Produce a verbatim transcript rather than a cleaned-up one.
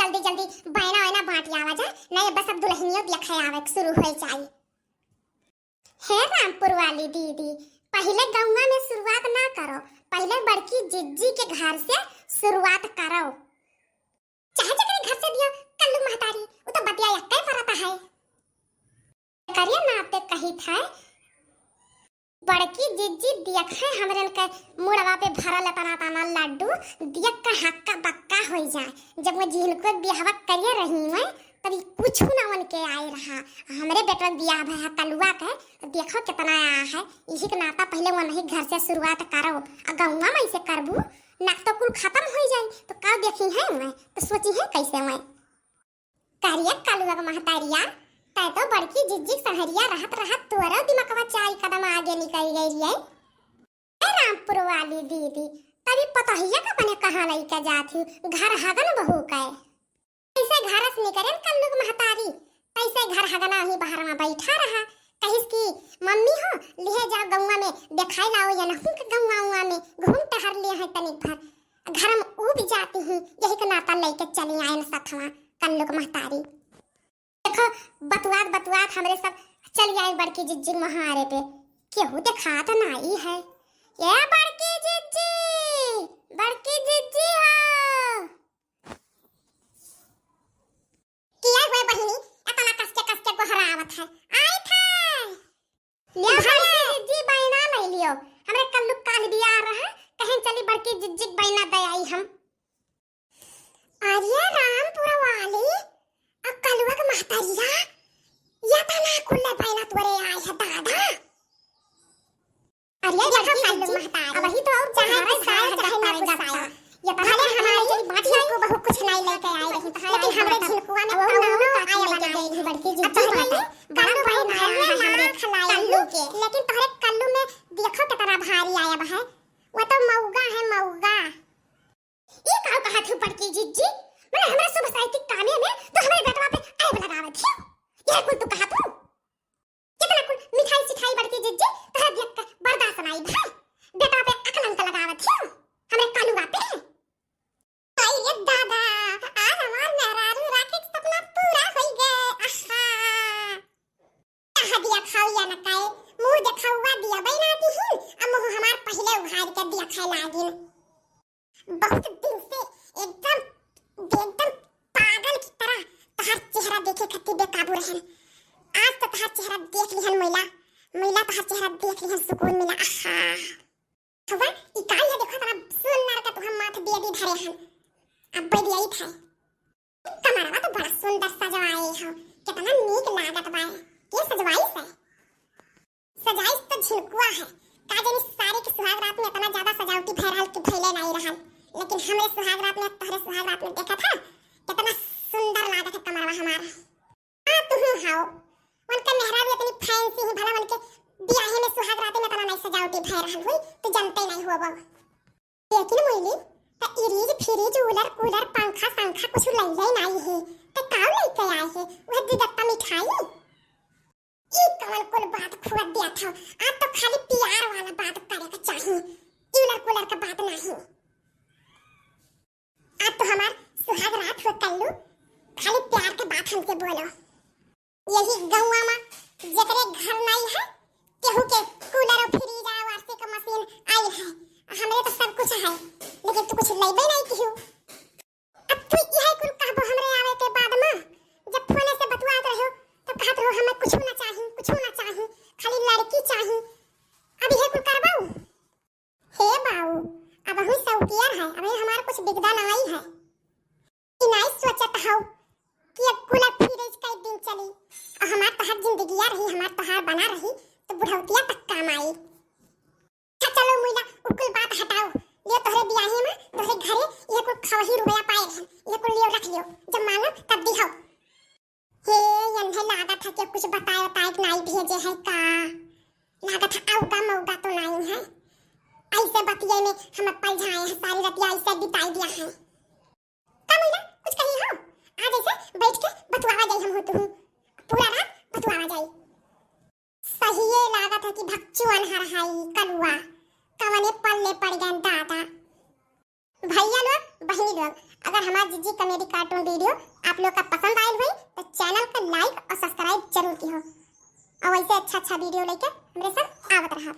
जल्दी जल्दी बैना वैना बाँटि आवा जा, नहीं बस अब दुलहिनियो देखे आवे के शुरू होइ जाई। हे रामपुर वाली दीदी, पहिले गौवा में शुरुआत ना करो, पहिले बड़की जिज्जी के घर से शुरुआत करो। चाहे जेकरे घर से दियो कल्लू महतारी, उ तो बतिया एक्के परत है। करिया नाते कहित है, बड़की जिज्जी देखे हमरन के मुड़वा पे भरल एतना तना लड्डू देख के हक्का बक्का होइ जाए। जब वो जिनको बियाहवा करिए रही में, तभी कुछ ना उनके आए रहा। हमरे बेटवा के बियाह भा है कलुआ के, देखो कितना आया है। इही के नाता पहिले वनही घर से शुरुआत करो, आ गौवा में से करबू, ना तो कुल खत्म होइ जाई, तो का देखी है मैं, तो सोची है कैसे मैं। करिया कलुआ के महतारिया, तै तो बड़की जिज्जी के संहरिया रहत रहत तोरो दिमकवा चार कदम आगे निकल गई रे। ए रामपुर वाली दीदी, तभी पतोहिया का अपने कहाँ लइके जात ही, घर हगन बहू के। कैसे घर से निकरेन कल्लू के महतारी, कैसे घर हगना ही बाहर में बैठा रहा। कहिस कि मम्मी हो, लिहे जाओ गौवा में देखाई लाओ, या नहू के गौवा उवा में घूम टहर लिए हैं तनिक भर। घर में ऊ भी जाती ही, यही के नाता लइके चली आयन सथवा कल्लू के महतारी। देखो, बतुआत बतुआत हमरे सब चली आई बड़की जिज्जी के मोहारे पे। केहू देखात नाई है। ए बड़की जिज्जी, बड़की जिज्जी हो। किया हुए बहिनी, एतना कस के, कस के गोहरावत है। आई थे। ले बड़की जिज्जी, बैना ले लियो। हमरे कल्लू काल बियाह रहे, कहेन चली बड़की जिज्जी के बैना दे आई हम। अरे रामपुर वाली, आ कलुआ के महतरिया, या तना कुल्ले बैना तोरे आए है दादा। अरे देखो कल्लू महतारी, अबही तो और चाहे गुस्साए, चाहे ना गुस्साए, ये तो भले हमारे लिए बात को बहुत कुछ नहीं लेके आए रही, लेकिन हमरे झिनकुआ में कौनो आया बना गई है। बड़की जिज्जी, अब तोहरे लिए कल्लू बहुत भारी आया है हमरे कल्लू के, लेकिन तोहरे कल्लू में देखो कितना भारी आया है, वो तो मऊगा है, मऊगा। ई का कहत हूँ बड़की जिज्जी? मने हमरा शुभ साहित्यिक कामे में तो हमरे बेटवा पे ऐब लगावत हूँ। यह कुल तू कहत हूँ? कितना कुल मिठाई सिठाई बड़की जिज्जी, तोहरा देख के बर्दाश्त नाई भाई। बेटवा पे अकलंक लगावत हूँ, हमरे कलुआ पे। आई रे दादा, आज हमार मेहरारू राखे के सपना पूरा होई गए। आहा। कहा दिया खाऊ या न काए, मुँह देखावा दिया बैना दिहिन, आ मुँह हमार पहिले उघार के दिया खाए लागिन। बहुत दिन से एकदम, एकदम पागल की तरह तहार चेहरा देखे खातिर बेकाबू रहन। आज तो तहार चेहरा देख लिहन मैला, मैला तहार चेहरा देख लिहन, सुकून मिला। आहा। हवा, ई काल है देखो तना सुंदर का तुहा माथ बेदी धरे हन। अब बैदियाई था। कमरवा तो बड़ा सुंदर सजवाए हो, कितना नीक लागत बा। के सजवाई से? सजाइस तो झिनकुआ है। का जानी सारे के सुहाग रात में इतना ज्यादा सजावटी भय रहल कि भइले नाई रहल, लेकिन हमरे सुहाग रात में, तोहरे सुहाग रात में देखा था, कितना सुंदर लागत है कमरवा हमारा। हाँ, तुहू हाओ, उनका मेहरारू इतनी फैंसी ही, भला उनके बियाहे में सुहाग रात में इतना नहीं सजावटी भय रहल हुई, तू जानते नहीं हुआ बाबा। लेकिन मोइली, त इरीज फिरीज, उलर कूलर, पंखा संखा कुछ लइले नाई है, त काउ लइके आए है? वह दुई गत्ता मिठाई? ई कवन कुल बात खुआ दिया था? आज तो खाली प्यार वाला बात करे के चाही, ई उलर कूलर का बात नहीं। आज तो हमार सुहाग रात हो कल्लू, खाली प्यार के बात हमसे बोलो। यही गौवा में जेकरे घर नाई है, केहू के कूलर और फ्रीज और वाशिंग मशीन आई है, हमरे तो सब कुछ है, लेकिन तू कुछ लइबे नहीं किहू। अब तू यह कुल कहबो हमरे आवे के बाद में, जब फोने से बतुआत रहो, तो कहत रहो, "हमें कुछ ना चाही, कुछ ना चाही, खाली लड़की चाही।" अब यह कुल करबो? हे बाऊ, अबहू शौकियर है, अबही हमार कुछ बिगदा नाई है। ई नाई सोचत हौ कि अब कूलर फ्रिज कई दिन चली, और हमार तहार जिंदगिया रही, हमार तहार बना रही, तो बुढ़ौतिया तक काम आई। अच्छा चलो मुइला, उ कुल बात हटाओ, लियो तोहरे बियाहे में, तोहरे घरे ये कुल खवही रुपया पाए रहन, ये कुल लियो रख लियो, जब मांगो तब दिहो। हे, यन्हे लागत है कि कुछ बताए उताए के नाई भेजे है का? लागत है अउगा मउगा तो नाई है। ऐसे बतिये में हम पलझाए हैं, सारी रतिया ऐसे बिताई दिया है। का मुइला, कुछ कही हो? आज ऐसे बैठ के बतुआवा जाई हम हो तुहू। पूरा रात बतुआवा जाई। सहिए लागत है कि भक्चुअन हर हाई कलुआ, कवने पल्ले पड़ गए दादा। भैया लोग, बहिनी लोग, अगर हमार जिज्जी comedy cartoon video आप लोग का पसंद आयल हुई तो channel का like और subscribe जरूर किहो। और ऐसे अच्छा अच्छा video लेके हमरे संग आवत रहा।